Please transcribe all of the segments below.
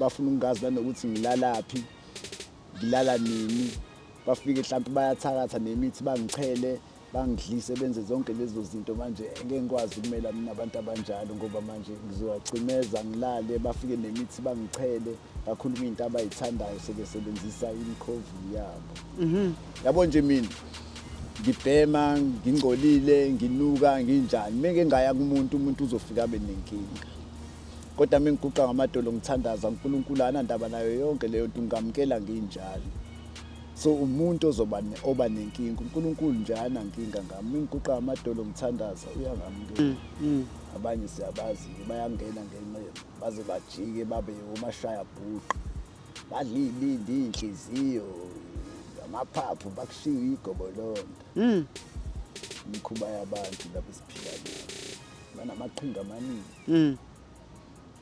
Bafuna ukungazi nanokuthi ngilalaphi, ngilala nini. Bafike mhlawumpe bayathakatha nemithi, bangichele, bangidlise, benze zonke lezo zinto. Manje ngeke ngikwazi ukumela mina abantu abanjalo, ngoba manje ngizowacimeza ngilale, bafike nemithi bangichele, bakhuluma into abayithandayo sebesebenzisa imikhovu yabo. Yabo nje mina ngibhema, ngingcolile, nginuka, nginjani, meke ngaya kumuntu, umuntu uzofika abe nenkinga. Kodwa uma ngiguqa ngamadolo ngithandaza, uNkulunkulu anandaba nayo yonke leyo nto, ngamukela nginjalo. So umuntu ozoba oba nenkinga, uNkulunkulu nje anankinga ngami. Uma ngiguqa ngamadolo ngithandaza, uyangamukela. Abanye siyabazi bayangena ngenxa baze bajike babe omashaya bhuqe, badla iy'bindi, iy'nhliziyo, amaphaphu, bakushiye igobolondo. Imikhuba yabantu laba esiphila nabo, banamaqhinga amaningi.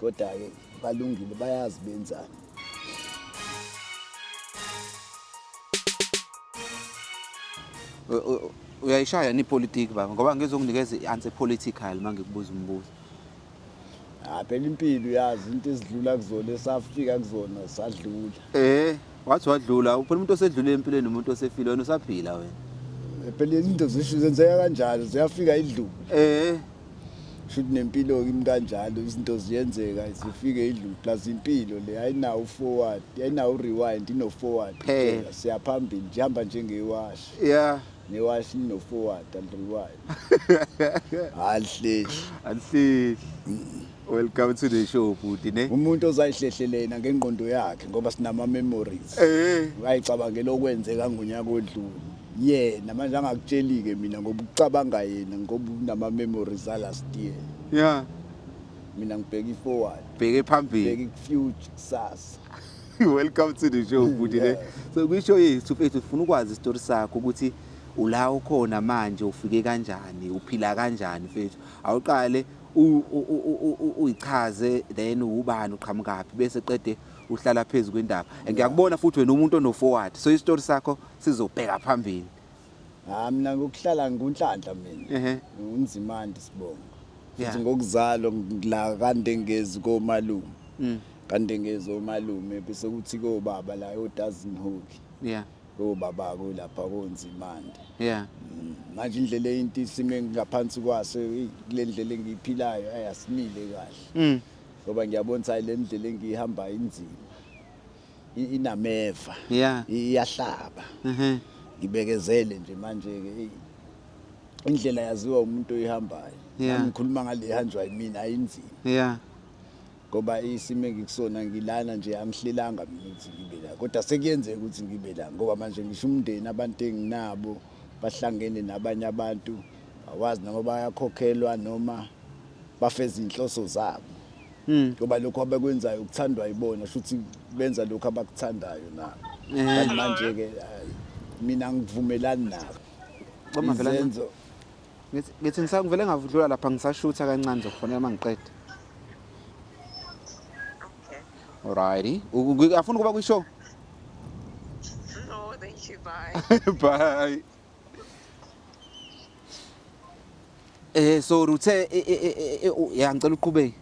Kodwa-ke balungile, bayazi benzani. Uyayishaya ni politiki baba, ngoba ngizokunikeza i-answer political uma ngikubuza umbuzo. Ha, phela impilo uyazi into esidlula kuzona, esafika kuzona sadlula. Wathi wadlula, phela umuntu osedlule empilweni umuntu osefile, wena usaphila wena. Phela izinto zisho zenzeka kanjalo, ziyafika idlule. Shuthi nempilo kimi kanjalo, izinto ziyenzeka zifike idlule. Plus impilo le ayinawo forward, ayinawo rewind, ino forward. Phela. Siyaphambili, nje ihamba njengewashi. Newashi ino forward and rewind. Alihlehli. Alihlehli. Welcome to the show bhuti ne. Umuntu ozayihlehlelela ngengqondo yakhe, ngoba sinama memories. Uyayicabangela okwenzeka ngonyaka odlule. Yena manje angakutsheli-ke mina ngoba ucabanga yena, ngoba unama memories a last year. Mina ngibheka i-forward. Bheke phambili. Bheka i-future, kusasa. Welcome to the show bhuti ne. So kwisho yethu mfethu, sifuna ukwazi isitori sakho ukuthi ula ukhona manje, ufike kanjani, uphila kanjani mfethu. Awuqale uyichaze, then ubani, uqhamukaphi, bese qede uhlala phezulu kwendaba. Ngiyakubona futhi wena umuntu ono forward, so isitori sakho sizobheka phambili. Ha, mina ngokuhlala ngunhlanhla mina. UNzimande sibongo. Futhi ngokuzalwa la kaNdengezi komalume. KaNdengezi omalume, bese kuthi kobaba la oDazenhoek. Kobaba ko lapha koNzimande. Manje indlela into isime ngaphansi kwaso, kule ndlela engiyiphilayo ayasimile kahle. Ngoba ngiyabona ukuthi le ndlela engihamba inzima. Inameva. Iyahlaba. Ngibekezele nje manje ke, indlela yaziwa umuntu oyihambayo. Nami ngikhuluma ngale ihanjwa yimina, ayinzima. Ngoba isimo engikusona ngilana nje, angihlelanga mina ukuthi ngibe la, kodwa sekuyenzeka ukuthi ngibe la, ngoba manje ngisho umndeni, abantu enginabo bahlangene nabanye abantu, awazi noma bayakhokhelwa noma bafeza inhloso zabo. Ngoba lokho abakwenzayo kuthandwa yibona, shuthi benza lokho abakuthandayo nabo. Kanti manje ke mina ngivumelani nabo. Ngoba vele Izenzo. Ngithi ngivele ngavudlula lapha, ngisashutha kancane, ngizokufonela uma ngiqeda. Okay. Alrighty. Afuna ukuba kwi-show? No, thank you. Bye. Bye. So Ruthe, ya, ngicela uqhubeke.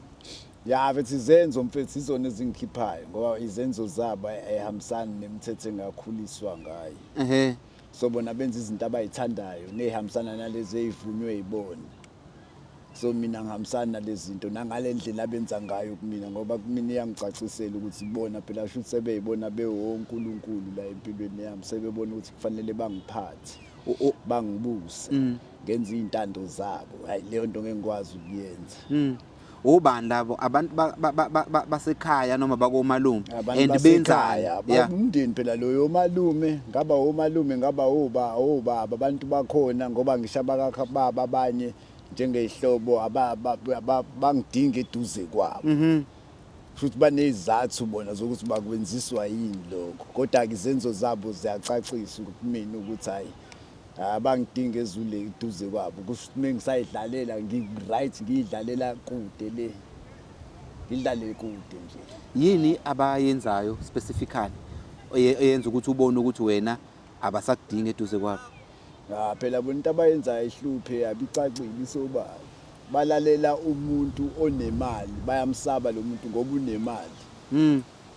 Ya, mfethu, izenzo mfethu izona ezingikhiphayo, ngoba izenzo zabo ayihambisani nemithetho engakhuliswa ngayo. So bona benza izinto abayithandayo nezihambisana nalezi ezivunywe yibona. So mina ngihambisana nalezi zinto nangale ndlela abenza ngayo kumina, ngoba kumina iyangicacisela ukuthi bona phela shuthi sebeyibona bewonkulunkulu la empilweni yami, sebebona ukuthi kufanele bangiphathe, bangibuse, ngenze iy'ntando zabo. Hayi, leyo nto ngeke ngikwazi ukuyenza. Ubani labo abantu basekhaya noma bakomalume? Abantu And basekhaya, benzani? Umndeni phela loyo, omalume, ngaba omalume, ngaba oba obaba, abantu bakhona, ngoba ngisho abakakababa abanye njengeyihlobo bangidinga eduze kwabo. Futhi banezizathu bona zokuthi bakwenziswa yini lokho, kodwa ke izenzo zabo ziyacacisa kumina ukuthi hayi, abangidinga ezule eduze kwabo. Kusho ukuthi mengisayidlalela ngi-right, ngiyidlalela kude le, ngidlale kude nje. Yini abayenzayo specifically eyenza ukuthi ubone ukuthi wena abasakudingi eduze kwabo? Ha, phela bona into abayenzayo ihluphe yabicacile, isobala. Balalela umuntu onemali, bayamsaba lo muntu ngoba unemali.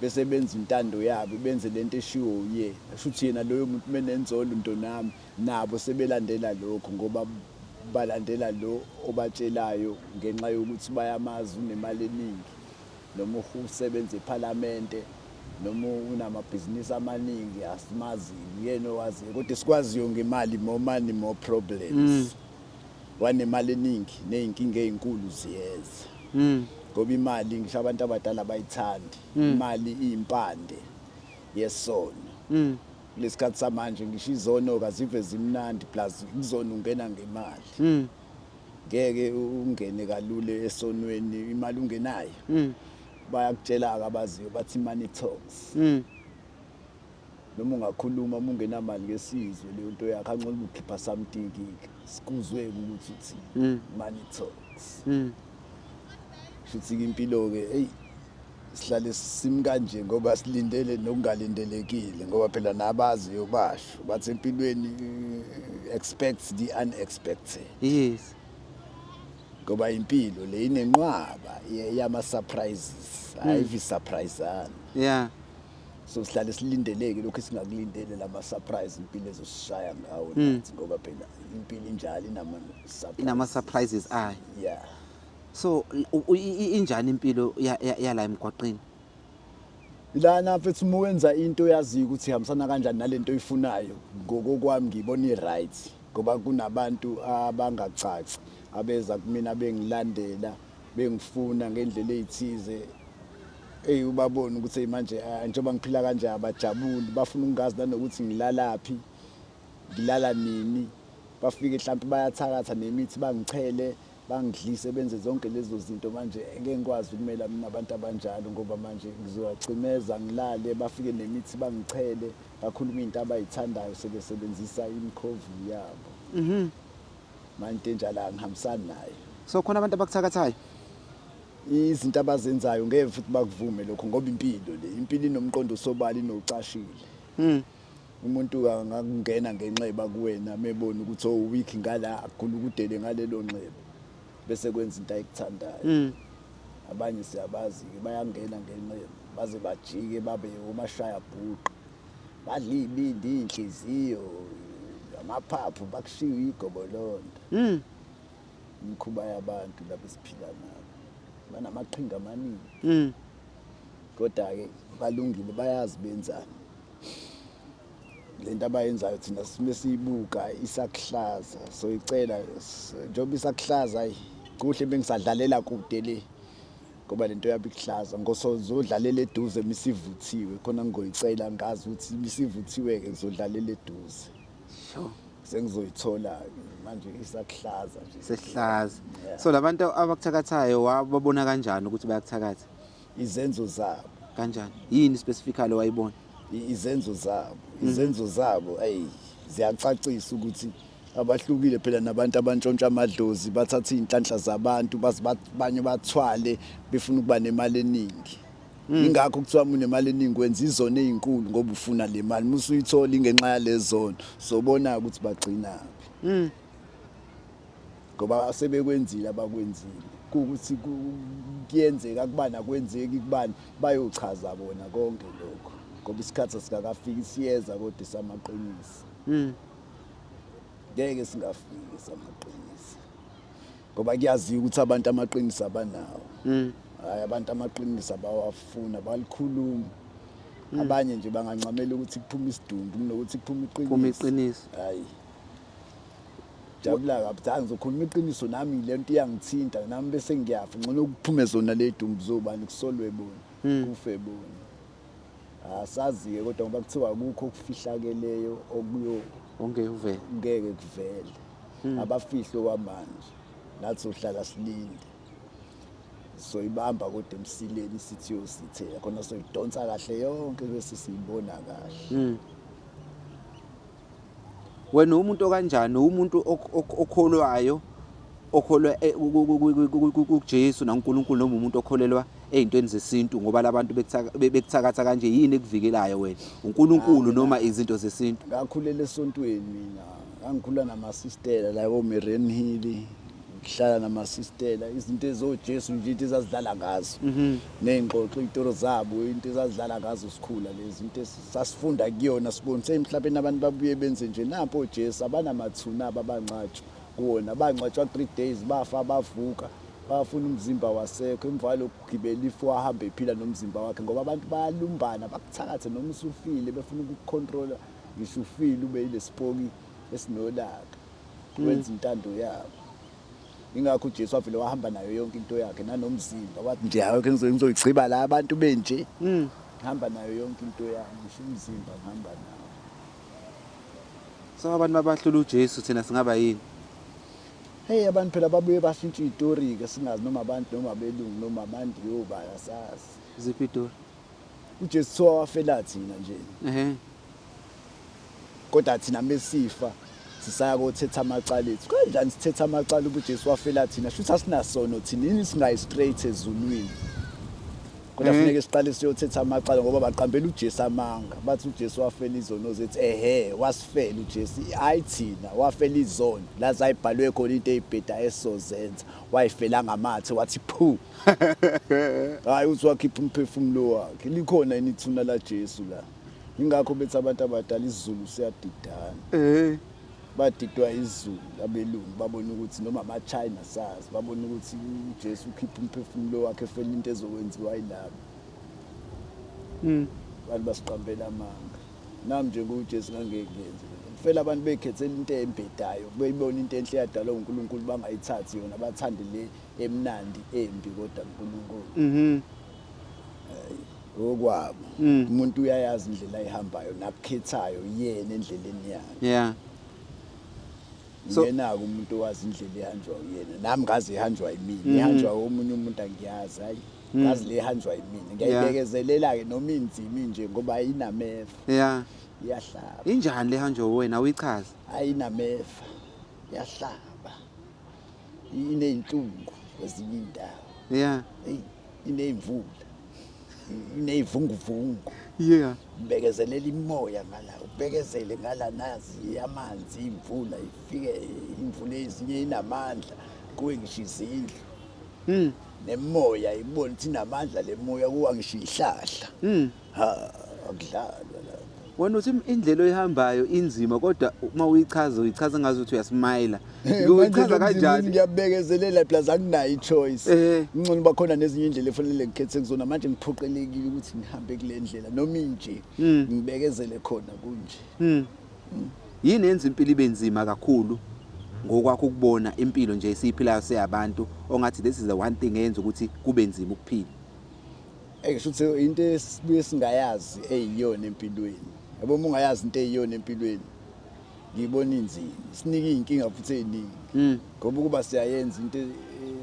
Bese benza intando yabo, benze lento eshiwo uyena. Shuthi yena loyo muntu menenzolo nto nami, nabo sebelandela lokho ngoba balandela lo obatshelayo ngenxa yokuthi bayamazi unemali eningi noma usebenza ephalamende noma unamabhizinisi amaningi asimazi uyena owaziyo kodwa esikwaziyo ngemali more money more problems. Wanemali eningi ney'nkinga ey'nkulu ziyeza. Ngoba imali ngisho abantu abadala abayithandi. Imali iyimpande yesono. Kulesikhathi samanje ngisho izono kazive zimnandi plus kuzona ungena ngemali. Ngeke ungene kalula esonweni imali ungenayo. Bayakutshela-ke abaziyo bathi money talks. Noma ungakhuluma uma ungenamali ke sizwe leyo nto yakho angcono ukhipha something ke sikuzwe ukuthi uthi money talks. Shuthi impilo ke hey sihlale simi kanje ngoba silindele nokungalindelekile ngoba phela nabaziyo basho bathi empilweni expect the unexpected. Ngoba impilo le inenqwaba yama surprises, ayivi surpriseana. So sihlale silindeleke lokho esingakulindele lama surprise impilo ezosishaya ngawo nathi ngoba phela impilo injalo inama surprises. Inama surprises ayo. Yeah. So injani impilo yala emgwaqeni? Lana mfethu uma wenza into oyaziyo ukuthi ihambisana kanjani nalento oyifunayo, ngokokwami ngiyibona i-right ngoba kunabantu abangacaci abeza kumina bengilandela bengifuna ngendlela eyithize. Eyi ubabone ukuthi manje njengoba ngiphila kanje abajabuli, bafuna ukungazi nanokuthi ngilalaphi, ngilala nini. Bafike mhlawumbe bayathakatha nemithi bangichele, bangidlise benze zonke lezo zinto manje ngeke ngikwazi ukumela mina abantu abanjalo ngoba manje ngizowacimeza ngilale bafike nemithi bangichele bakhulume into abayithandayo sebesebenzisa imikhovu yabo. Manje into enjalo angihambisani nayo. So khona abantu abakuthakathayo? Izinto abazenzayo ngeke futhi bakuvume lokho ngoba impilo le, impilo inomqondo osobala inocashile. Umuntu angakungena ngenxeba kuwena mebona ukuthi oh weak ngala agulukudele ngalelo nxeba bese kwenza into ayikuthandayo. Abanye siyabazi ke bayangena ngenxeba baze bajike babe omashaya bhuqe. Badla ibindi inhliziyo amaphaphu bakushiya igobolondo. Imikhuba yabantu laba esiphila nabo banamaqhinga amaningi. Kodwa-ke balungile bayazi benzani. Lento abayenzayo thina sime siyibuka isakuhlaza soyicela njengoba isakuhlaza ayi kuhle bengisadlalela kude le ngoba lento yabo ikuhlaza ngosozodlalela eduze misivuthiwe khona ngigoyicela ngazi ukuthi misivuthiwe-ke ngizodlalela eduze. Sure. Sengizoyithola manje isakuhlaza nje. Sesihlaza. So labantu abakuthakathayo wababona kanjani ukuthi bayakuthakatha? Izenzo zabo. Kanjani? Yini specifically wayibona? Izenzo zabo. Izenzo zabo ey ziyacacisa ukuthi abahlukile phela nabantu abantshontsha amadlozi bathatha izinhlanhla zabantu banye bathwale befuna ukuba nemali eningi. Ingakho kuthiwa uma unemali eningi wenza izono ezinkulu ngoba ufuna le mali. Uma usuyithola ingenxa yalezono sobona ukuthi bagcinaphi. Ngoba sebekwenzile abakwenzile. Kuwukuthi kuyenzeka kubani akwenzeki kubani bayochaza bona konke lokho. Ngoba isikhathi asikakafiki siyeza kodwa samaqiniso. Ngeke singafiki samaqiniso. Ngoba kuyaziwa ukuthi abantu amaqiniso abanawo. Hayi abantu amaqiniso abawafuna balikhuluma. Abanye nje bangancamela ukuthi kuphume isidumbu kunokuthi kuphume iqiniso. Kuphume iqiniso. Hayi. Jabula kabi cha ngizokhuluma iqiniso nami lento iyangithinta nami bese ngiyafa ngcono kuphume zona le dumbu zobani kusolwe bona kufe bona. Asazi ke kodwa ngoba kuthiwa akukho okufihlakeleyo okuyo Ongeke uvele. Ngeke kuvele. Abafihlwe kwamanje. Nathi sohlala silinde. Soyibamba kodwa emsileni sithi yosithela khona soyidonsa kahle yonke bese siyibona kahle. Wena umuntu okanjani? Umuntu okholwayo okholwa kuJesu nakuNkulunkulu noma umuntu okholelwa ezintweni zesintu ngoba labantu bekuthakatha kanje yini ekuvikelayo wena? uNkulunkulu noma izinto zesintu? Ngakhulela esontweni mina. Ngangikhula namasistela la ko Marian Hill. Ngihlala namasistela izinto ezoJesu nje into ezazidlala ngazo. Ney'ngxoxo iy'toro zabo into ezazidlala ngazo sikhula lezi into sasifunda kuyona sibone emhlabeni abantu babuye benze nje nampo oJesu abanamathuna abo abangcatshwa kuwona bangcwatshwa 3 days bafa bavuka bafuna umzimba wasekho emva kwalokhu kugibela ifu wahamba ephila nomzimba wakhe ngoba abantu bayalumbana bakuthakathe noma usufile befuna ukukucontrola ngisho ufile ube yilesipoki esinolaka wenza intando yabo. Ingakho uJesu wavele wahamba nayo yonke into yakhe nanomzimba wathi nje hayi okay ngizoyigciba la abantu benje. Ngihamba nayo yonke into yami ngisho umzimba ngihamba nawo. So abantu babahlula uJesu thina singaba yini? Hey abantu phela babuye bashintsha izitori ke singazi noma abantu noma abelungu noma abantu yobala sazi. Ziphi itori? uJesu kuthiwa wafela thina nje. Ehhe. Kodwa thina mesifa sisaya kothetha amacala ethu. Kanjani sithetha amacala uba uJesu wafela thina? Shuthi asinasono thina yini singayi straight ezulwini. Kodwa funeke siqale siyothetha amacala ngoba baqambela uJesu amanga. Bathi uJesu wafela izono zethu. Ehhe, wasifela uJesu. Hayi thina, wafela izono. La zayibhalwe khona into eyibhedayo esizozenza. Wayifela ngamathe wathi phu. Hayi uthi wakhipha umphefumulo wakhe. Likhona yini ithuna laJesu la? Ingakho bethi abantu abadala isiZulu siyadidana. Badidwa isiZulu abelungu babona ukuthi noma ama-China sazi babona ukuthi uJesu ukhipha umphefumulo wakhe efela into ezokwenziwa yilabo. Abantu basiqambela amanga. Nami nje nguJesu ngangeke ngiyenze. Kufela abantu bekhethela into embhedayo, beyibona into enhle eyadalwa uNkulunkulu bangayithathi yona bathande le emnandi embi kodwa uNkulunkulu. Okwabo. Umuntu uyayazi indlela ayihambayo nakukhethayo yena endleleni yakhe. So Ngenako umuntu owazi indlela ehanjwa uyena. Nami ngazi ihanjwa yimina. Ihanjwa omunye umuntu angiyazi hayi. Ngazi le ihanjwa yimina. Ngiyayibekezelela ke noma inzima nje ngoba ayinameva. Iyahlaba. Injani le hanjwa wena uyichaze? Ayinameva. Iyahlaba. Ineyinhlungu kwezinye indawo. Hey, ineyimvula. Ineyivunguvungu. Ubekezelela imoya ngala, ubekezele ngala nazi amanzi imvula ifike imvula ezinye inamandla kuwe ngisho izindlu. Nemoya ibona ukuthi inamandla le moya kuwa ngisho ihlahla. Ha, akudlalwa lapho. Wena uthi indlela oyihambayo inzima kodwa uma uyichaza uyichaza ngazi ukuthi uyasmayila. Manje Uyichaza lo mzimba kanjani? Ngiyabekezelela plus anginayo i-choice. Ngcono bakhona nezinye indlela efanele ngikhethe kuzona manje ngiphoqelekile ukuthi ngihambe kule ndlela noma inje ngibekezele khona kunje. Yini enza impilo ibe nzima kakhulu ngokwakho ukubona impilo nje esiyiphilayo seyabantu ongathi this is the one thing eyenza ukuthi kube nzima ukuphila? Ngisho ukuthi into esibuye singayazi eyiyona empilweni. Yabo uma ungayazi into eyiyona empilweni ngiyibona inzima. Sinika izinkinga futhi eziningi. Ngoba ukuba siyayenza into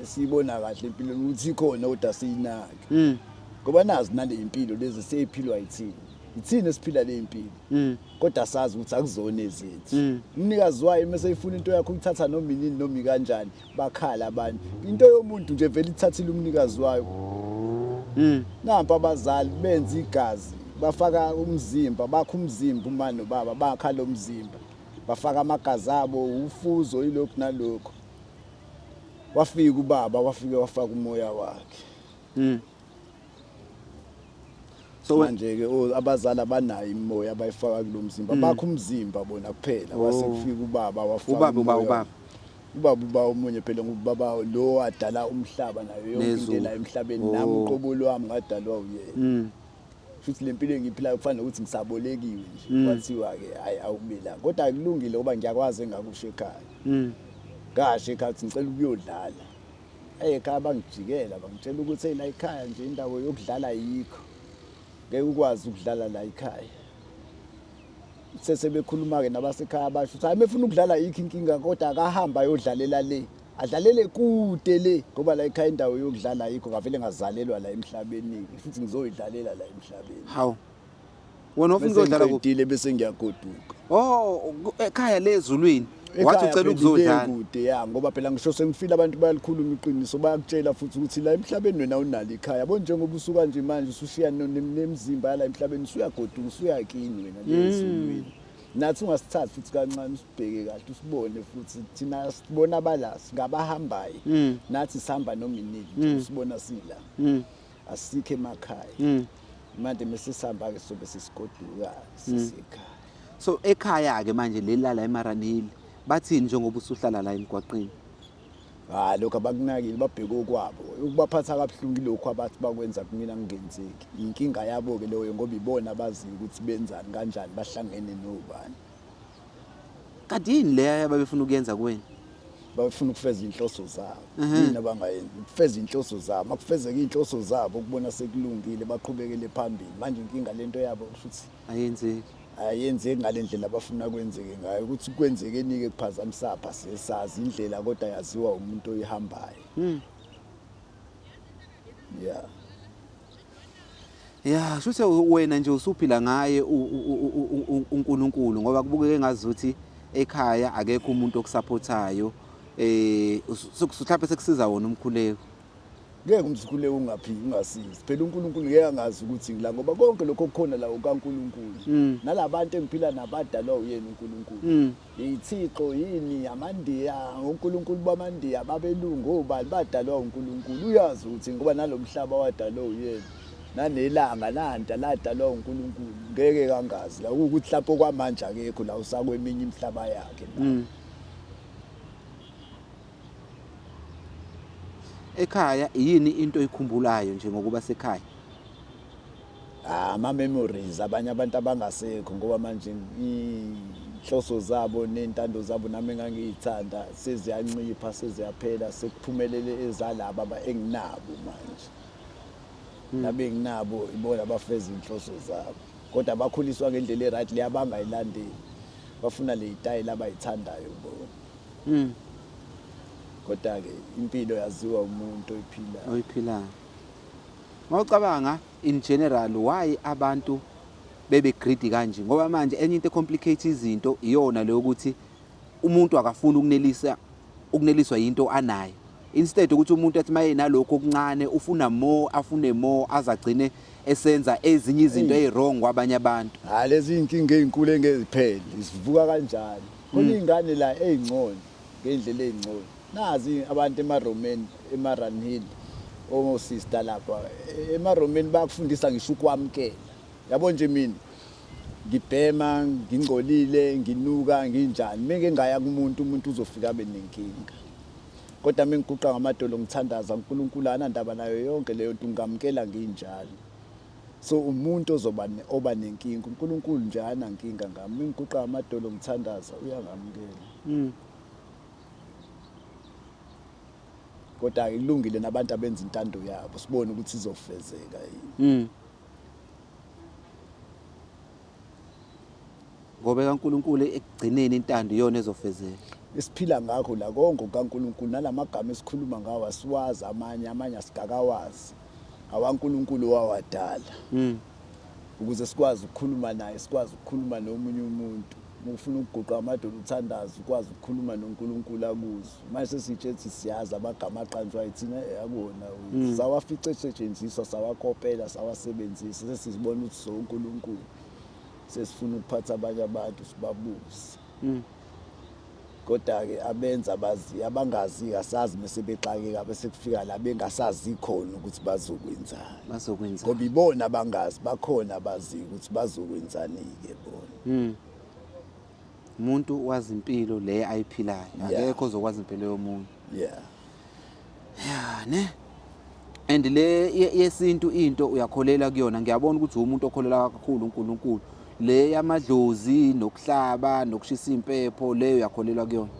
esiyibona kahle empilweni ukuthi ikhona kodwa siyinake. Ngoba nazi nale impilo lezi seyiphilwa yithina. Ithina esiphila le impilo. Kodwa sazi ukuthi akuzona ezethu. Umnikazi wayo mase efuna into yakho uyithatha noma inini noma ikanjani bakhala abantu. Into yomuntu nje vele ithathile umnikazi wayo. Nampa abazali benza igazi bafaka umzimba bakha umzimba uma nobaba bakha lo mzimba bafaka amagazi abo ufuzo yilokhu nalokho. Wafika ubaba wafike wafaka umoya wakhe. So manje ke abazali abanayo imimoya abayifaka kulo mzimba bakha umzimba bona kuphela wase kufika ubaba wafaka Ubaba uba umoya. ubaba. Ubaba uba omunye phela ngubaba lo wadala umhlaba nayo yonke into Nezulu. la emhlabeni nami uqobo lwami ngadalwa uyena. Futhi le mpilo engiyiphilayo kufana nokuthi ngisabolekiwe nje kwathiwa ke hayi awumila kodwa kulungile ngoba ngiyakwazi engakusho ekhaya. Ngasho ekhaya ukuthi ngicela ukuyodlala. Ekhaya bangijikela bangitshela ukuthi hey la ekhaya nje indawo yokudlala ayikho. Ngeke ukwazi ukudlala la ekhaya. Sese bekhuluma ke nabasekhaya basho ukuthi hayi mefuna ukudlala ayikho inkinga kodwa akahamba ayodlalela le. Adlalele kude le ngoba la ekhaya indawo yokudlala ayikho ngavele ngazalelwa la emhlabeni futhi ngizoyidlalela la emhlabeni. Hawu. Wena ufuna Bese ukuyodlala kuphi? ngiqedile bese ngiyagoduka. Oh, ekhaya lezulwini. Wathi Ekhaya ucela phela ukuzodlala. kude ya ngoba phela ngisho sengifile abantu bayalikhuluma iqiniso bayakutshela futhi ukuthi la emhlabeni wena unalo ikhaya yabo njengoba usuka nje manje usushiya nemizimba yala emhlabeni usuyagoduka usuyakini wena le ezulwini. Nathi ungasithathi futhi kancane usibheke kahle usibone futhi thina sibona abala singabahambayo. Nathi sihamba noma inini nje usibona sila. Asikho emakhaya. Manje mesisihamba ke sobe sesigoduka sisekhaya. So ekhaya ke manje leli lala eMaranhill bathini njengoba usuhlala la emgwaqeni? Hayi lokho abakunakile babheke okwabo. Ukubaphatha kabuhlungu ilokhu abathi bakwenza kumina kungenzeki. Inkinga yabo-ke leyo ngoba ibona abaziyo ukuthi benzani kanjani bahlangene nobani. Kanti yini leya ababefuna ukuyenza kuwena? Bafuna ukufeza iy'nhloso zabo. Yini abangayenzi? Ukufeza iy'nhloso zabo. Uma kufezeka iy'nhloso zabo ukubona sekulungile baqhubekele phambili. Manje inkinga lento yabo kusho ukuthi Ayenzeki. Ayenzeki ngale ndlela abafuna kwenzeke ngayo. Ukuthi kwenzekeni-ke kuphazamisaphi asisazi indlela kodwa yaziwa umuntu oyihambayo. Yeah. Ya, shuthe wena nje usuphila ngaye uNkulunkulu ngoba kubukeke ngazuthi ekhaya akekho umuntu okusupportayo eh mhlawumbe sekusiza wona umkhuleko. Ngeke umkhuleko ungaphiki ungasizi. Phela uNkulunkulu ngeke angazi ukuthi ngila ngoba konke lokho okukhona la okaNkulunkulu. Nalabantu engiphila nabadalwa uyena uNkulunkulu. Ithixo yini amaNdiya onkulunkulu bamaNdiya babelungu obani badalwa uNkulunkulu uyazi ukuthi ngoba nalomhlaba wadalwa uyena nanelanga nanta ladalwa uNkulunkulu ngeke kangazi la ukuthi mhlawumbe okwamanje akekho la usakweminye imihlaba yakhe la. Ekhaya yini into oyikhumbulayo nje ngokuba sekhaya? Ah, ama-memories abanye abantu abangasekho ngoba manje iy'nhloso zabo ney'ntando zabo nami engangiy'thanda seziyancipha seziyaphela sekuphumelele ezalaba enginabo manje. Laba enginabo ibona abafeza iy'nhloso zabo kodwa bakhuliswa ngendlela e-right le abangayilandeli bafuna le yitayela abayithandayo bona. Kodwa-ke impilo yaziwa umuntu oyiphilayo. Oyiphilayo. Mawucabanga in general why abantu bebe greedy kanje ngoba manje enye into ecomplicate izinto iyona leyo ukuthi umuntu akafuni ukunelisa ukuneliswa yinto anayo instead ukuthi umuntu athi maye nalokho okuncane ufuna more afune more azagcine esenza ezinye izinto eziwrong kwabanye abantu. Hayi lezi inkinga ezinkulu engeziphele sivuka kanjani khona izingane la ezingcono ngendlela ezingcono nazi abantu emaRomeni emaRanhill osister lapha emaRomeni bayakufundisa ngisho ukwamukela yabo nje mina ngibhema ngingcolile nginuka nginjani menge ngaya kumuntu umuntu uzofika abe nenkinga kodwa mengiguqa ngamadolo ngithandaza uNkulunkulu anandaba nayo yonke leyo nto ngamukela nginjalo so umuntu ozoba oba nenkinga uNkulunkulu nje anankinga ngami mengiguqa ngamadolo ngithandaza uyangamukela. Kodwa ke kulungile nabantu abenza intando yabo sibone ukuthi izofezeka yini. Ngoba kaNkulunkulu ekugcineni intando iyona ezofezeka. Esiphila ngakho la konke kaNkulunkulu nalamagama esikhuluma ngawo asiwazi amanye amanye asigakawazi. AwaNkulunkulu wawadala. Ukuze sikwazi ukukhuluma naye sikwazi ukukhuluma nomunye umuntu. Uma ufuna ukuguqa amadolo uthandaze ukwazi ukukhuluma noNkulunkulu akuzwe. Manje sesitshe ukuthi siyazi amagama aqanjwa yithina akuwona wethu. Sawafica esetshenziswa sawakopela sawasebenzisa sesizibona ukuthi soNkulunkulu. Sesifuna ukuphatha abanye abantu sibabuse. Kodwa-ke abenza abazi abangazi asazi mese bexakeka bese kufika la bengasazi khona ukuthi bazokwenzani. Bazokwenzani. Ngoba ibona abangazi bakhona abaziyo ukuthi bazokwenzani-ke bona. Umuntu wazi impilo le ayiphilayo. Akekho ozokwazi impilo yomunye. Yeah. Ya ne. And le yesintu into uyakholela kuyona ngiyabona ukuthi umuntu okholela kakhulu uNkulunkulu. Le yamadlozi nokuhlaba nokushisa impepho leyo uyakholelwa kuyona.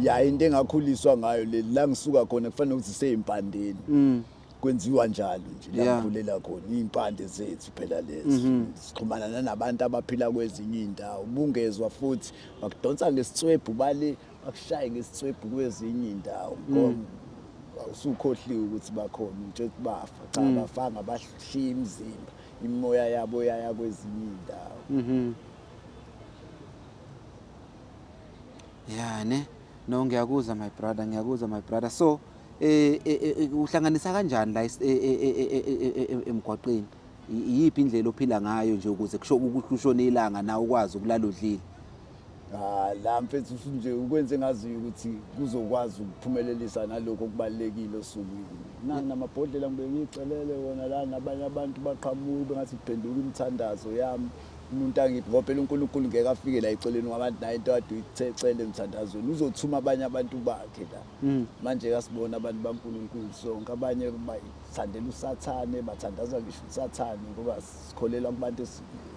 Ya into engakhuliswa ngayo le la ngisuka khona kufanele ukuthi seyimpandeni. Kwenziwa njalo nje la ngikhulela khona iy'mpande zethu phela lezo. Sixhumana nanabantu abaphila kwezinye iy'ndawo. Ubungezwa futhi bakudonsa ngesitswebhu bale bakushaye ngesitswebhu kwezinye iy'ndawo ngoba usukhohliwe ukuthi bakhona utshela ukuthi bafa cha abafanga bashiya imizimba imimoya yabo yaya kwezinye iy'ndawo. Ya ne. No ngiyakuzwa my brother, ngiyakuzwa my brother. So uhlanganisa kanjani la emgwaqeni? Iyiphi indlela ophila ngayo nje ukuze kusho kushone ilanga nawe ukwazi ukulala udlile? Ah, la mfethu nje ukwenze ngaziyo ukuthi kuzokwazi ukuphumelelisa nalokho okubalulekile osukwini. Nani namabhodlela ngibe ngiyicelele wona la nabanye abantu baqhamuka bengathi kuphenduka imithandazo yami. Umuntu angiphi ngoba phela uNkulunkulu ngeke afike la eceleni kwabantu naye into kade uyicele emthandazweni uzothuma abanye abantu bakhe la. Manje kasibona abantu baNkulunkulu sonke abanye bathandela uSathane bathandaza ngisho uSathane ngoba sikholelwa kubantu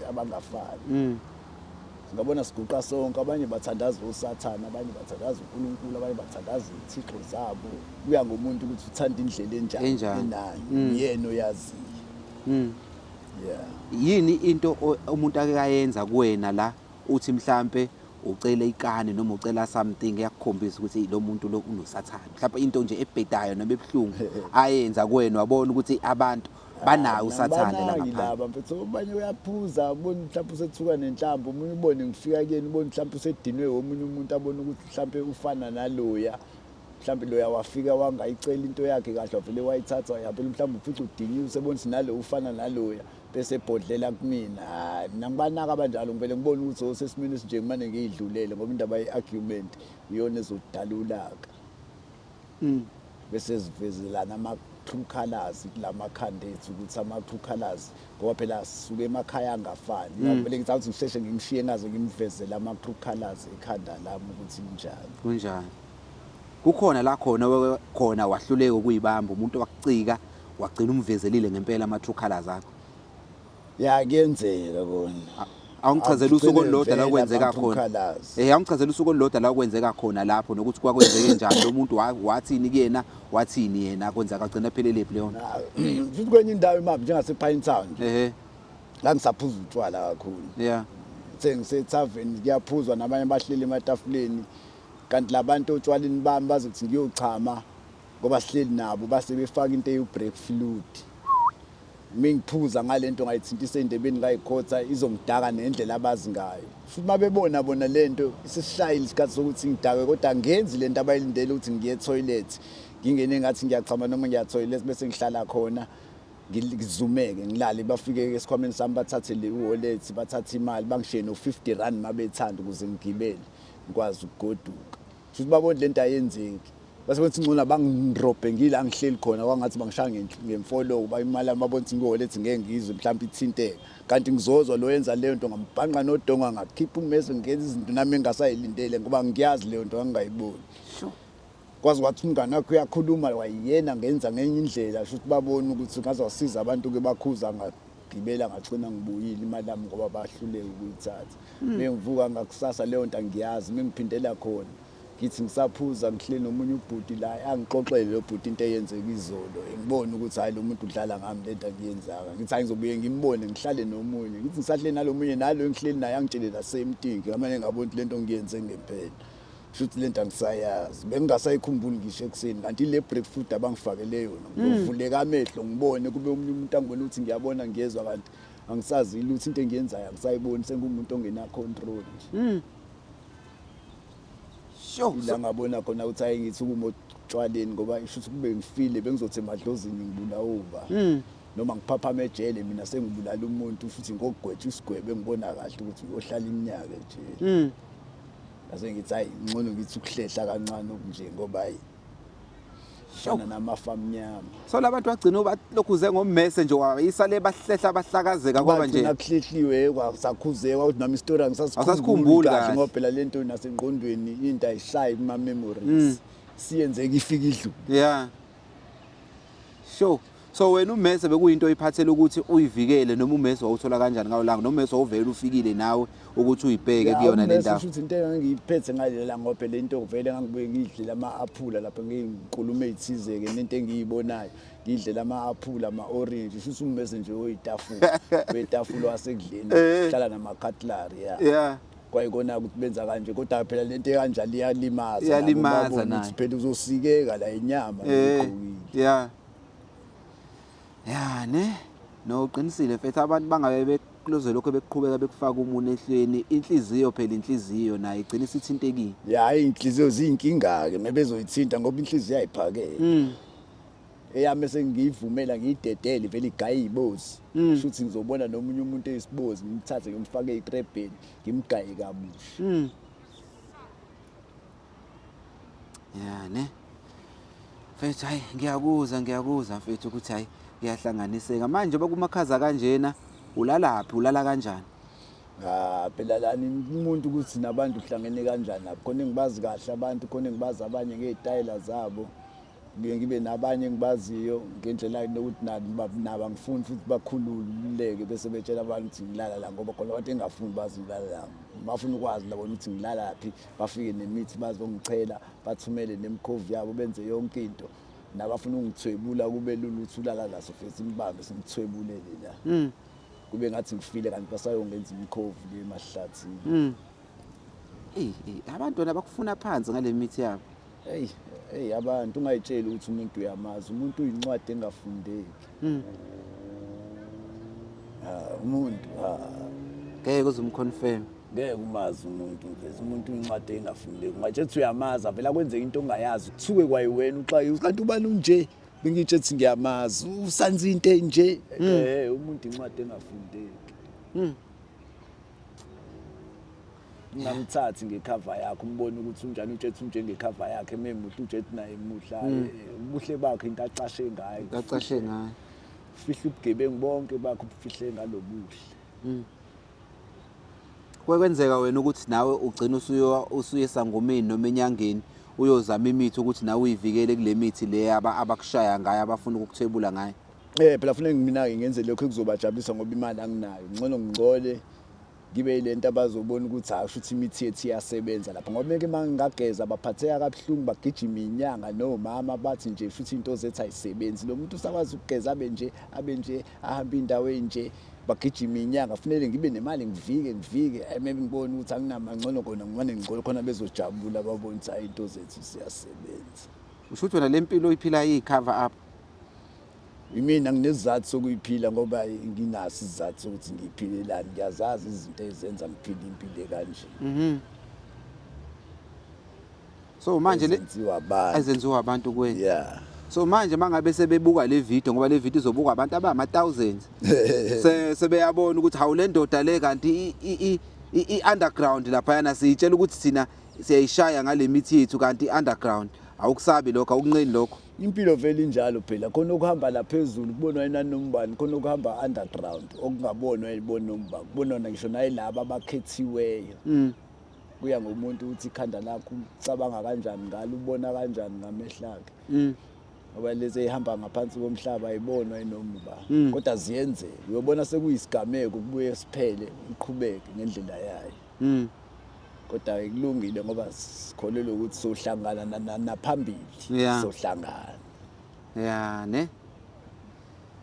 abangafani. Singabona siguqa sonke, abanye bathandaza uSathane, abanye bathandaza uNkulunkulu, abanye bathandaza izithixo zabo. Kuya ngomuntu ukuthi uthanda indlela enjani, Enjani. enani. Uyena oyaziyo. Yeah. Yini into umuntu ake ayenza kuwena la uthi mhlampe ucela ikani noma ucela something eyakukhombisa ukuthi lo muntu lo unosathane, mhlawumbe into nje ebhedayo noma ebuhlungu ayenza kuwena wabona ukuthi abantu banawo usathane la Banaki ngaphandle. laba mfethu, abanye uyaphuza ubone mhlawumbe usethuka nenhlamvu, omunye ubone ngifika kuyena ubone mhlawumbe usedinwe omunye umuntu abone ukuthi mhlawumbe ufana naloya, mhlawumbe loya wafika wangayicela into yakhe kahle wavele wayithatha wayihambela, mhlawumbe ufice udinyiwe usebona ukuthi nalo ufana naloya bese ebhodlela kumina. Hhayi, mina ngibanaka abanjalo, ngivele ngibone ukuthi osesimeni esinje ngimane ngiyidlulele ngoba indaba ye-argument iyona ezodala ulaka. Bese sivezelana ama-true colours kulamakhanda ethu ukuthi ama-true colours ngoba phela sisuke emakhaya angafani. Ngivele ngithi awuthi ngisheshe ngimshiye ngaze ngimvezele ama-true colours ekhanda lami ukuthi linjani. Kunjani? Kukhona la khona khona wahluleka ukuyibamba umuntu wakucika wagcina umvezelile ngempela ama-true colours akho. Ya kuyenzeka kona. Awungichazele usuku olulodwa la kwenzeka khona. Awungichazele usuku olulodwa la kwenzeka khona lapho nokuthi kwakwenzeke njani lo muntu wathini kuyena wathini yena kwenzeka agcina ephelele phi leyo nto. Futhi kwenye indawo imaphi njengase-Pine Town. La ngisaphuza utshwala kakhulu. Sengisethaveni kuyaphuzwa nabanye bahleli ematafuleni kanti labantu otshwaleni bami bazothi ngiyochama ngoba sihleli nabo base befaka into eyu-break fluid. Mengiphuza ngalento ngayithintisa endebeni ngayikhotha izongidaka nendlela abazi ngayo. Futhi mabebona bona lento isisishayile isikhathi sokuthi ngidakwe kodwa angenzi lento abayilindele ukuthi ngiye toilet. Ngingene ngathi ngiyachama noma ngiya toilet bese ngihlala khona ngizumeke ngilale bafike esikhwameni sami bathathe le wallet bathathe imali bangishiye no 50 rand mabethanda ukuze ngigibele ngikwazi ukugoduka. Futhi babona lento ayenzeki. Base bethi ngcono bangirobhe ngila ngihleli khona kwangathi bangishaya ngemfologo bayimali yami babona ukuthi ngiwolethi ngeke ngizwe mhlawumbe ithinteka. Kanti ngizozwa lo yenza leyo nto ngambhanqa nodonga ngakhipha ummese ngenza izinto nami engasayilindele ngoba ngiyazi leyo nto ngangingayiboni. Kwaze kwathi umngane wakhe uyakhuluma wayena ngenza ngenye indlela shuthi babona ukuthi ngaze wasiza abantu ke bakhuza ngagibela ngagcina ngibuyile imali yami ngoba bahluleka ukuyithatha. Mengivuka ngakusasa leyo nto angiyazi mengiphindela khona ngithi ngisaphuza ngihleli nomunye ubhuti la angixoxele lo bhuti into eyenzeka izolo ngibone ukuthi hayi lo muntu udlala ngami lento angiyenzanga ngithi hayi ngizobuye ngimbone ngihlale nomunye ngithi ngisahleli nalomunye nalo engihleli naye angitshele la same thing ngamane ngabona ukuthi lento ngiyenze ngempela shuthi lento angisayazi bengingasayikhumbuli ngisho ekuseni kanti le breakfruit abangifakele yona ngizovuleka amehlo ngibone kube omunye umuntu angibona ukuthi ngiyabona ngiyezwa kanti angisazi lutho into engiyenzayo angisayiboni sengumuntu ongena control nje. Sho. Ila ngabona khona ukuthi hayi ngithi ukuma otshwaleni ngoba isho ukuthi kube ngifile bengizothi emadlozini ngibulawa uba. Noma ngiphaphama ejele mina sengibulala umuntu futhi ngokugwetha isigwebo engibona kahle ukuthi uyohlala iminyaka ejele. Ngase ngithi hayi ngcono ngithi ukuhlehla kancane okunje ngoba hayi fana namafa amnyama. So labantu bagcina balokhuze ngommese nje wayisale bahlehla bahlakazeka kwaba nje. Bagcina kuhlehliwe kwasakhuzeka ukuthi nami isitori Awusasikhumbuli angisasikhumbuli kahle kahle. ngoba phela lento nasengqondweni into ayishayi kuma memories. Siyenzeka ifika idlule. Yeah. Sure. So wena ummese bekuyinto oyiphathela ukuthi uyivikele noma ummese wawuthola kanjani ngawo langa noma ummese wawuvele ufikile nawe ukuthi uyibheke kuyona le ndawo. Kusho ukuthi into engangiyiphethe ngalela ngoba phela into vele ngangibuye ngidlela ama-aphula lapha ngiyinkulumo ey'thize-ke nento engiyibonayo ngidlela ama-aphula ama-orange shuthi ummese nje oyitafula wetafula wasekudleni hlala nama-cutlery ya Yeah. kwayikona ukuthi benza kanje kodwa phela lento ekanjalo iyalimaza Iyalimaza nabo babone nayo. ukuthi phela uzosikeka la inyama uyigqokile. Yeah. Ya ne. No uqinisile mfethu abantu bangabe bekuloze lokho bekuqhubeka bekufaka umunwe ehlweni inhliziyo phela inhliziyo nayo igcina isithintekile. Ya hayi inhliziyo ziyinkinga-ke mebezoyithinta ngoba inhliziyo ayiphakele. Eyami esengiyivumela ngiyidedele vele igaye izibozi. Shuthi ngizobona nomunye umuntu eyisibozi ngimthathe ngimfake ekrebheni ngimgaye kabusha. Ya ne. Mfethu hayi ngiyakuzwa ngiyakuzwa mfethu ukuthi hayi kuyahlanganiseka. Manje bakumakhaza kanjena ulalaphi ulala kanjani? Ah phela lani umuntu ukuthi nabantu uhlangene kanjani nabo khona engibazi kahle abantu khona engibazi abanye ngey'tayela zabo ngiye ngibe nabanye engibaziyo ngendlela yokuthi nabo angifuni futhi bakhululeke bese betshela abantu ukuthi ngilala la ngoba khona abantu engafuni bazi ngilala la bafuna ukwazi labona ukuthi ngilalaphi bafike nemithi bazongichela bathumele nemikhovu yabo benze yonke into nabafuna ukungithwebula kube lula ukuthi ulala la sofike simbambe simthwebulele la mm. kube ngathi ngifile kanti basayongenza imikhovu le emahlathini mm. Ey, abantwana bakufuna phansi ngale mithi yabo. Hey, hey abantu ungayitsheli ukuthi umuntu uyamazi, umuntu uyincwadi engafundeki. Mm. Ah, umuntu ah ngeke uze umconfirm. Ngeke umazi umuntu mfethu, umuntu uyincwadi engafundeki. Ungatshela ukuthi uyamazi, avela kwenzeka into ongayazi, kuthuke kwayiwena uxake kanti ubani unje. Bengitshe ukuthi ngiyamazi, usanza into enje. Mm. Eh, umuntu incwadi engafundeki. Mm. Ungamthathi ngekhava yakhe umbone ukuthi unjani utshethi unjengekhava yakhe memuhle utshethi naye muhle mm. eh, ubuhle bakhe into acashe ngayo into acashe ngayo fihla ubugebengu bonke bakhe ubufihle ngalobuhle mm. Kwekwenzeka wena ukuthi nawe ugcina usuyo usuye esangomeni noma enyangeni uyozama imithi ukuthi nawe uyivikele kule mithi le abakushaya ngayo abafuna ukukuthwebula ngayo. Eh phela funeka mina-ke ngenze lokho ekuzobajabulisa ngoba imali anginayo. Ngcono ngingcole ngibe yilento abazobona ukuthi hayi shuthi imithi yethu iyasebenza lapha ngoba meke uma ngingageza baphatheka kabuhlungu bagijima inyanga nomama bathi nje shuthi into zethu ayisebenzi lo muntu usakwazi ukugeza abe nje abe nje ahambe indawo enje bagijima inyanga funele ngibe nemali ngivike ngivike eh, maybe ngibone ukuthi anginamangcono kona ngimane ngigcole khona bezojabula babone ukuthi hayi into zethu ziyasebenza. Usho ukuthi wena le mpilo oyiphila iyi-cover up? Imina nginesizathu sokuyiphila ngoba nginaso isizathu sokuthi ngiyiphilelani. Ngiyazazi izinto ezenza ngiphile impilo ekanje. Mhm. So manje le Ezenziwa abantu. ezenziwa abantu kuwena. Yeah. So manje mangabe sebebuka le video ngoba le video izobukwa abantu abama thousands. Se sebeyabona ukuthi hawu le ndoda le kanti i i i underground laphayana siyitshela ukuthi thina siyayishaya ngale mithi yethu kanti underground. Awukusabi lokho awukunqeni lokho. Impilo vele injalo phela khona okuhamba la phezulu kubonwa inanombani khona okuhamba underground okungabonwa ibona kubonwa ngisho nayilaba abakhethiweyo mm. kuya ngomuntu ukuthi ikhanda lakho ucabanga kanjani ngalo ubona kanjani ngamehlo akhe mm. ngoba lezi eyihamba ngaphansi komhlaba ayibonwa inoma uba mm. kodwa ziyenzeka uyobona sekuyisigameko kubuye siphele iqhubeke ngendlela yayo mm. Kodwa ke kulungile ngoba sikholelwa ukuthi sohlangana naphambili yeah. Sohlangana. Ya ne.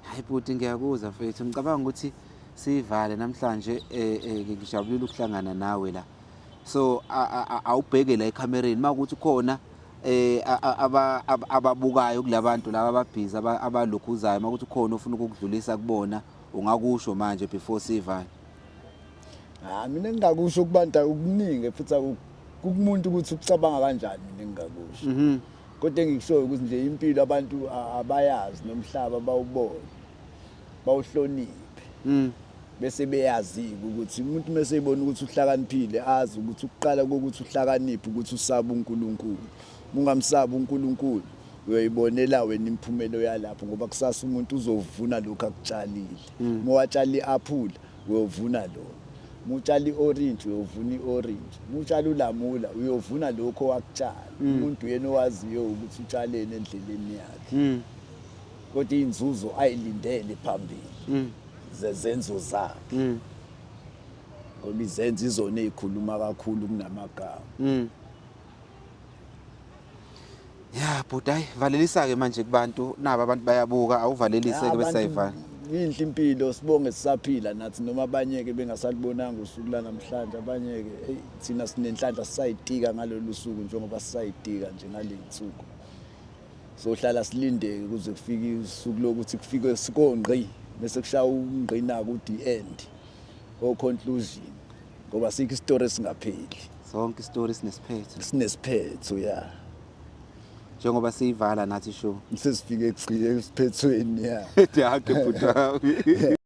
Hayi bhuti ngiyakuzwa mfethu ngicabanga ukuthi sivale namhlanje eh, eh ngijabulile ukuhlangana nawe la. So awubheke la ekamereni makuthi khona eh ababukayo kulabantu laba ababhizi abalokhuzayo makuthi khona ofuna ukukudlulisa kubona ungakusho manje before sivale. Ha mina engingakusho kubantu akukuningi futhi kukumuntu ukuthi ucabanga kanjani mina engingakusho. Mhm. Kodwa engikushoyo ukuthi nje impilo abantu abayazi nomhlaba bawubone. Bawuhloniphe. Mm. Bese beyazi ukuthi umuntu mese ebona ukuthi uhlakaniphile azi ukuthi ukuqala kokuthi uhlakaniphe ukuthi usaba uNkulunkulu. Ungamsabi uNkulunkulu uyoyibonela wena imiphumelo yalapho ngoba kusasa umuntu uzovuna lokhu akutshalile. Mm. Uma watshala i-aphula uyovuna lona. Uma utshala i-orange uyovuna i-orange. Uma utshala ulamula uyovuna lokho owakutshala. Mm. Umuntu uyena owaziyo ukuthi utshaleni endleleni yakhe. Mm. Kodwa inzuzo ayilindele phambili mm. zezenzo zakhe. Mm. Ngoba izenzo izona ezikhuluma kakhulu kunamagama. Mm. Ya bhuti hayi valelisa ke manje kubantu naba abantu bayabuka awuvalelise ke bese sayivala. Inhle impilo sibonge sisaphila nathi noma abanye ke bengasalibonanga usuku lanamhlanje abanye ke hey thina sinenhlanhla sisayitika ngalolu suku njengoba sisayitika nje ngaley'nsuku. Sohlala silindeke kuze kufike usuku lokuthi kufike sikongqi bese kushaya ungqina ku the end o conclusion ngoba sikho isitori esingapheli. Sonke isitori sinesiphetho. Sinesiphetho ya. Njengoba siyivala nathi show. Sesifike ekugcineni esiphethweni ya. Dankie bhuti wami.